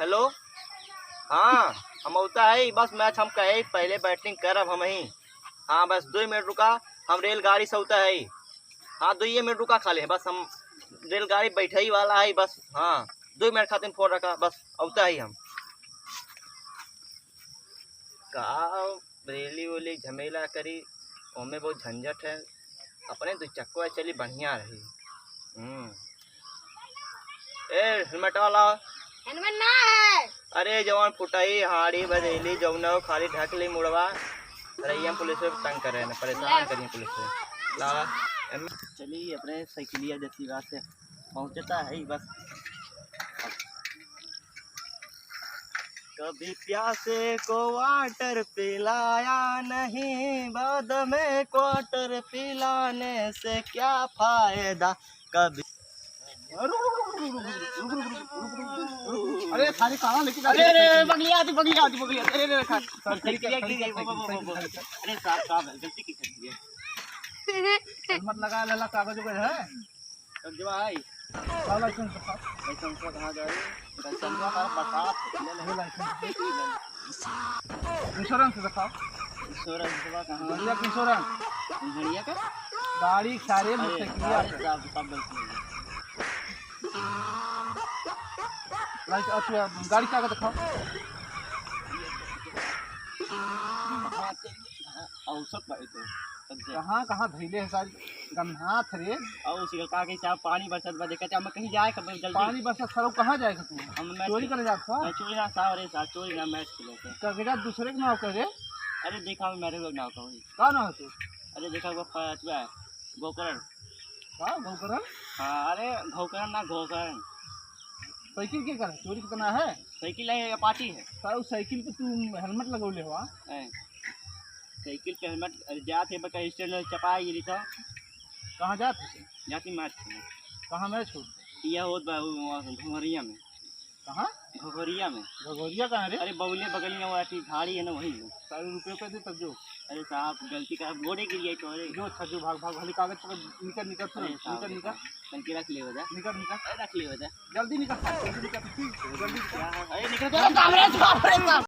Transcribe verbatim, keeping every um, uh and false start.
हेलो, हाँ, हम अउता है, बस मैच हम कहे पहले बैटिंग करब हम ही। हाँ, बस दुइ मिनट रुका, हम रेलगाड़ी से अउता है। हाँ, दुइये मिनट रुका खाली, बस हम रेलगाड़ी बैठे ही वाला है, बस। हाँ, दुइ मिनट खातिर फोन रखा, बस अउता है हम। का रेली वेली झमेला करी, ओमे बहुत झंझट है। अपने दू चक्को चली बढ़िया रही। हम्म। ए, हेलमेट वाला। हेलमेट ना है। अरे, जवान फुटाई, हाड़ी बजेली, जौना हो, खाली ढक ली मुड़वा। अरे, ये पुलिस में तंग कर रहे हैं, परेशान करिए पुलिस में। ला, एम-, चली, अपने साइकिलिया जैसी बात है, पहुँचता है ही बस। कभी प्यासे को वाटर पिलाया नहीं, बाद में क्वार्टर पिलाने से क्या फायदा। कभी अरे, थारी कहाँ लेके जा अरे, अरे, अरे, बगलिया आती, बगलिया आती, बगलिया। अरे, अरे, खा-, सर, सर, सर, सर, सर, अरे, साहब, साहब, गलती की कर दी है। हेलमेट लगा लेला, कागज उगज है? सब जमा है। हाँ, लाइसेंस दिखाओ। लाइसेंस कहाँ जाए? लाइसेंस हमारा बरसात है। ले, ले। ये लाइसेंस दे। इंश्योरेंस दिखाओ। इंश्योरेंस बा कहाँ? बढ़िया का इंश्योरेंस। बढ़िया का? गाड़ी सारे अरे, मोटरसाइकिल सारे आते। सब, सब गलती हो गई। लाइस-, अच्छा, गाड़ी का दिखाओ। हाँ, चलिए। हाँ, औसत बा ये तो। कहाँ, कहाँ धइले है सारी? गन्हात रे। और उसी का कहा कि साहब पानी बरसत बा, देखा चाहे मैं कहीं जाए कब जल्दी। पानी बरसत साहब कहाँ जाए तू? हम मैच चोरी खेल-, करे जात हो? मैं चोरी ना साहब, अरे साहब चोरी ना मैच खेले थे। कगजा दूसरे के नाव करे? अरे देखा मैं मेरे लोग नाव का वही। का नाव है तू? अरे देखा वो प-, अथवा है, गोकरण। का गोकरण? हाँ, अरे गोकरण ना गोकरण। साइकिल के करे? चोरी कितना है? साइकिल है, अपाची है। साहब साइकिल पे तू हेलमेट लगौले हो? हैं। साइकिल पे हेलमेट, अरे जात है बका स्टैंड चपा गिरी तो। कहाँ जात है? जाती मैच खेलने। कहाँ मैच हो? यह होत बा उ वहाँ घुघरिया में। कहाँ? घुघरिया में। घुघरिया कहाँ रे? अरे बगले बगल में वो अथी झाड़ी है ना वही में। सारे रुपये पे दे तब जो। अरे साहब गलती का गोड़े गिर गई तो अरे। जो अच्छा जो भाग भाग खाली कागज पकड़ निकल निकल अरे साहब निकल निकल। तनके रख ले बजा। निकल निकल। अरे रख ले बजा। जल्दी निकल, जल्दी निकल, जल्दी निकल। अरे निकल तो। अरे बाप रे, बाप रे, बाप।